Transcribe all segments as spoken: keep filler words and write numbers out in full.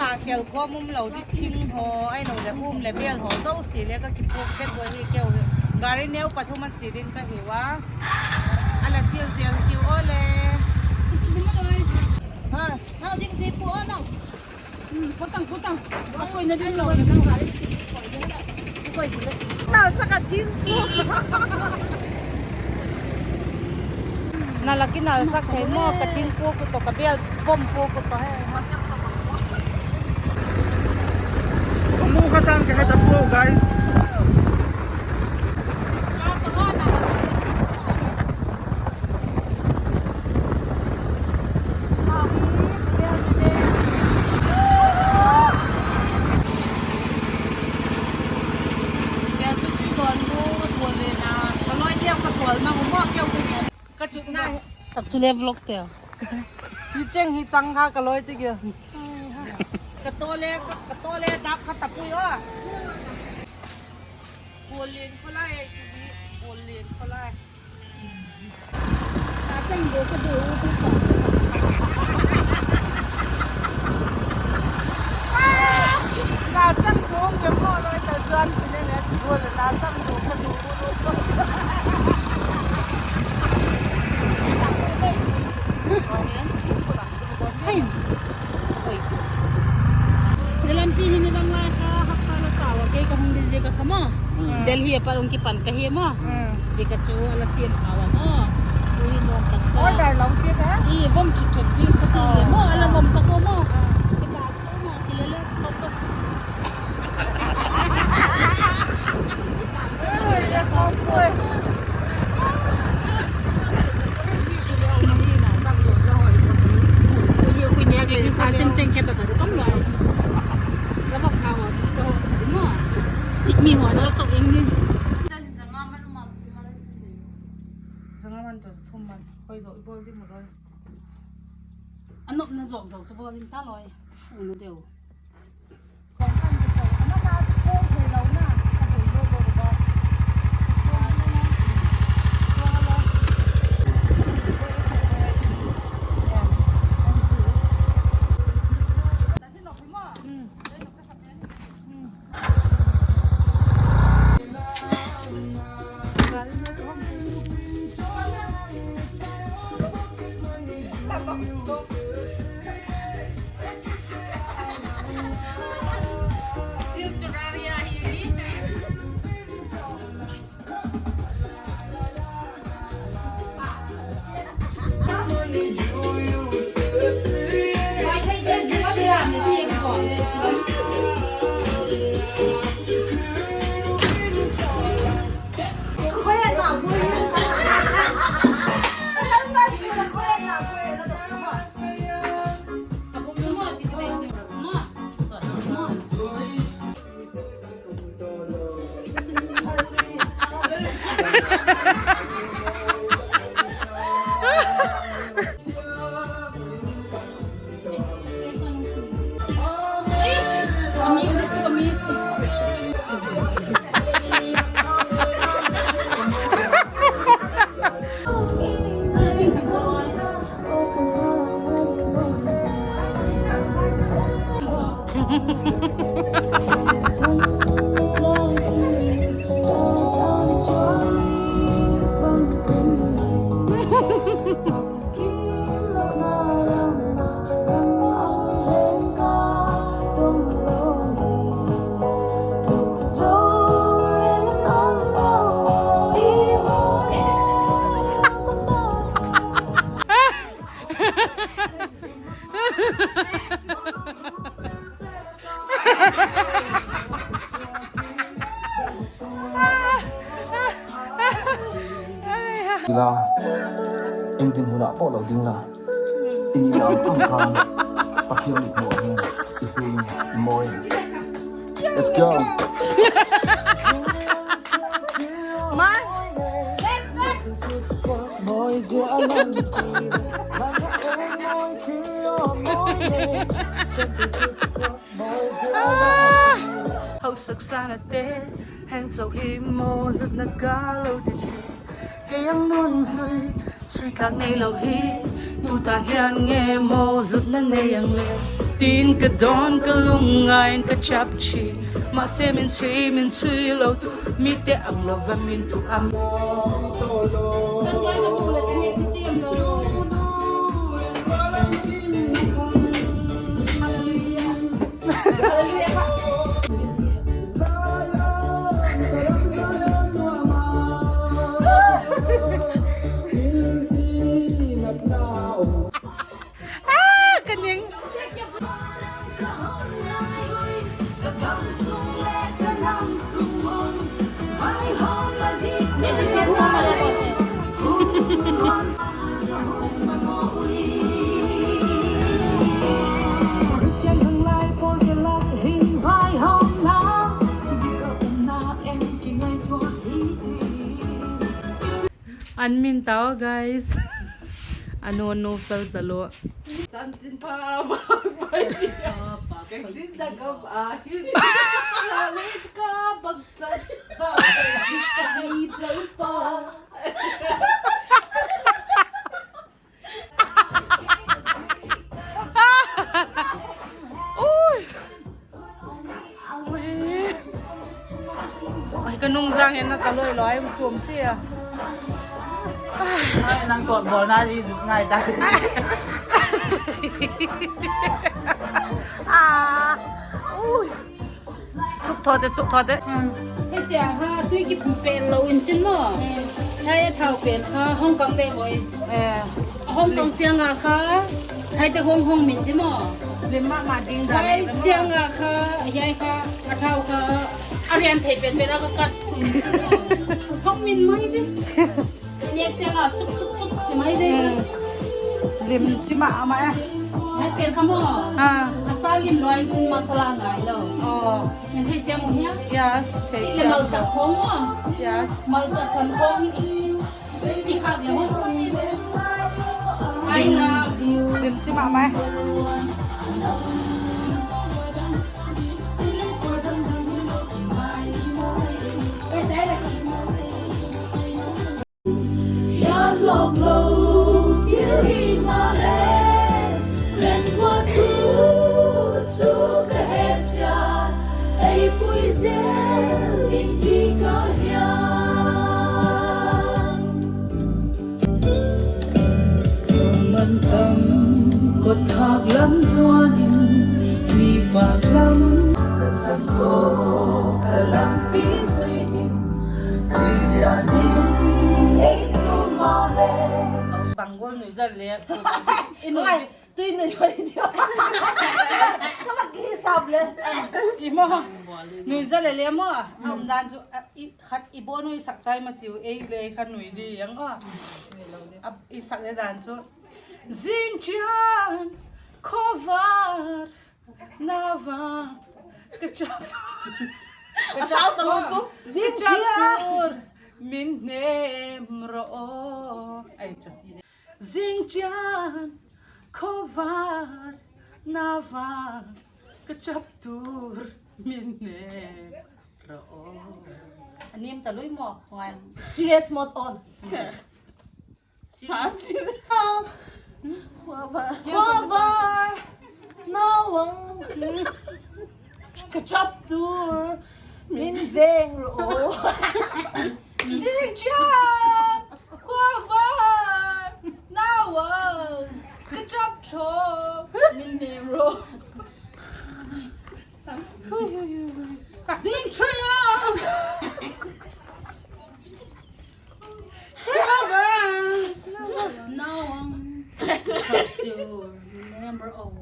A khel kawm um lo di thing haw, ahiloleh um leh bêl haw zosia le ka kipuak pek ua hi keu hi. Gari neu pathum a chia ding ka hiu a. A la thil zel kiu aw le. Ha, nau ding si pu aw nau. Putang, putang. A koina ding lo. Nalsak a thil pu. Nalak i nalsak thei maw, ka thingkung ku tawh, ka bêl vom pu ku tawh he. Ka mu kha chang ka he ta pua, guys. Ka chukna hi. Tak chu le vlog te. Hi cheng hi chang kha ka loi ti kia. Ka to le, ka to le dap kha ta pui a. Bawllen kholai ai chu hi, bawllen kholai. La chang dawk ka du u tu ka. La chang dawk ka maw loi ta chuan ti le le ti bol la chang dawk ka du u tu. Hai. Oi. Lampi hi ni bang lai kha haksa la sa ua kei ka hung di zia ka kha maw. Hmm. Delhi a pat hung kipan ka hi maw. Hmm. Zia ka chu a la siam kha ua maw. Tu hi nuam tak cha. Order lo pia ka. I vom chu thot di ka ti le maw. A la vom sa ko maw. Ah. Kipak chu maw, ki le le. Zanga man to thum man, khoi zo i bawl di mu loi. A nopna zawk zawk chu bawl in ta loi. Fu na deu. Ila, engtin hun ah pawh lo ding la. I ni lam ang khan, Pathian mitmu ah hin, i hung, i mawi. Let's go. Hausak sana te, heng chau hi maw lutna ka lo ti chu. Kei ang nun hlui, sui kak nei lo hi, tu tan hian nge maw lutna nei ang le. Tin ka dawn ka lungngai in ka chap chi, mahse min chi min chi lo tu, mite ang lo va min tu am. Ah, ka ning. An min tau, guys. A nu, a nu fel talo. Chanchinpha bang bai. Ka zin da gam a hin. La le ka bang chan ba. Ka hi Lalpa. Ui. Ai, ka nungzâng hen na ka loi loi um chuam sia. Nang kawt bawlna hi zuk ngai ta. Ah. Ui. Chuk tho de, chuk tho de. Hei chia kha tui kipu pen lo in chin maw. Hei thau pen kha Hong Kong de hoi. Hong Kong chiang a kha, hei te hong hong min di maw. Lim ma ma ding da. Hei chiang a kha, hiai kha, a thau kha, a rian thei pen pen a ka kat. Hong min mai di. Nek chiang a chuk chuk chuk chi mai di. Lim chi ma ma e. Hei pen kha maw. A sa lim loi chin masala ngai lo. Nen thei siam u hia? Yes, thei siam. Mal ta khong maw. Yes. Mal ta san khong. I love you. Dim chi ma mai. Hian lawk lo thil hi maleh, len guat tu chu ka he sia, ei pui zel ding ti ka hian. Sum man tam kot khak lam zuan in, tui fak lam ka chan ko ka lampi zui in, tui lian in ei sum maleh. Bang gual nuizat le. I nui. Tui nui hoi dia. Ka va kihisap le. I maw. Nuizat le le maw. A um dan chu, a, i khat i bawn nui sak chai ma siu, ei le ei kha nui di ang a. A, i sak le dan chu. Zing chian khawvar na vang ka chap tur. Ka chap tur. Zing chian. Ka chap tur min nem rawh aw. Ai chu. Zing chian khawvar na vang ka chap tur min nem rawh aw. A nem ta lui maw, ngai. Serious mode on. Ha, serious. Khawvar. Khawvar na vang ka chap tur min veng rawh aw. Zing chian khawvar na vang ka chap tur min nem rawh. Zing chian khawvar na vang ka chap tur min nem rawh aw.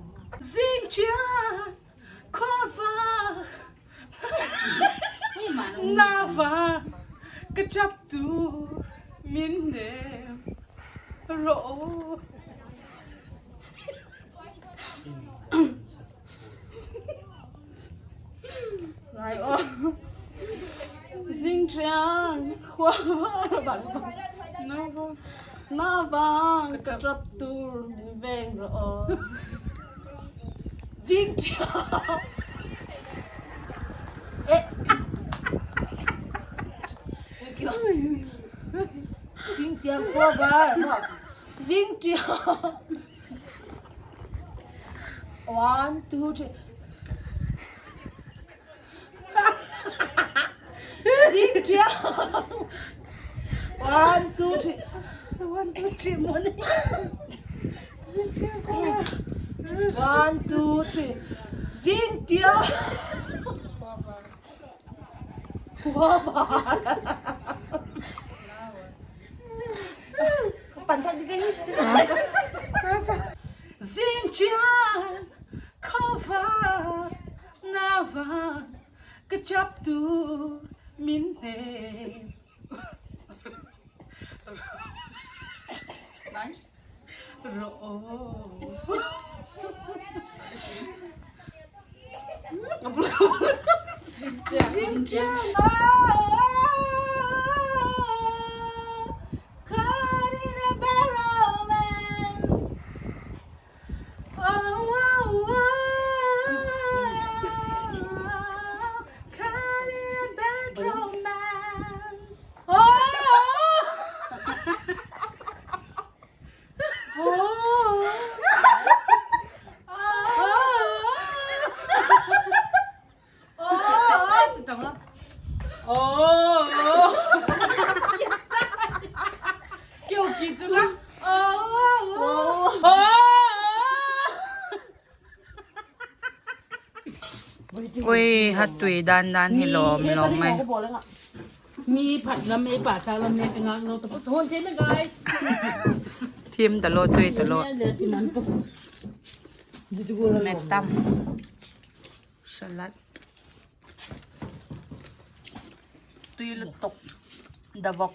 Zing chian khawvar na vang ka chap tur min nem rawh aw. Ngai aw. Zing chian khawvar bang bang. Na vang. Na vang ka chap tur min veng rawh aw. Zing chian. Eh. Zing chian khawvar. Zing chian. One, two, three. Zing chiang. One, two, three. One, two, three, morning. One, two, three. Zing chiang. Pan thak di kei. Zing chiang, khawvar na van, ka chaptu min ne. Ro. Caught in a bad romance. Oh, oh, oh. Caught in a bad romance. Oh, oh, oh. Ui, hat tui dan dan hi lawm lawm mai. Mi phat lam ei pa chak lam ne ka ngak lo ta pu thon thei na, guys. Thiam ta lo, tui ta lo. Met tam. Salad. Tui lutuk. The box.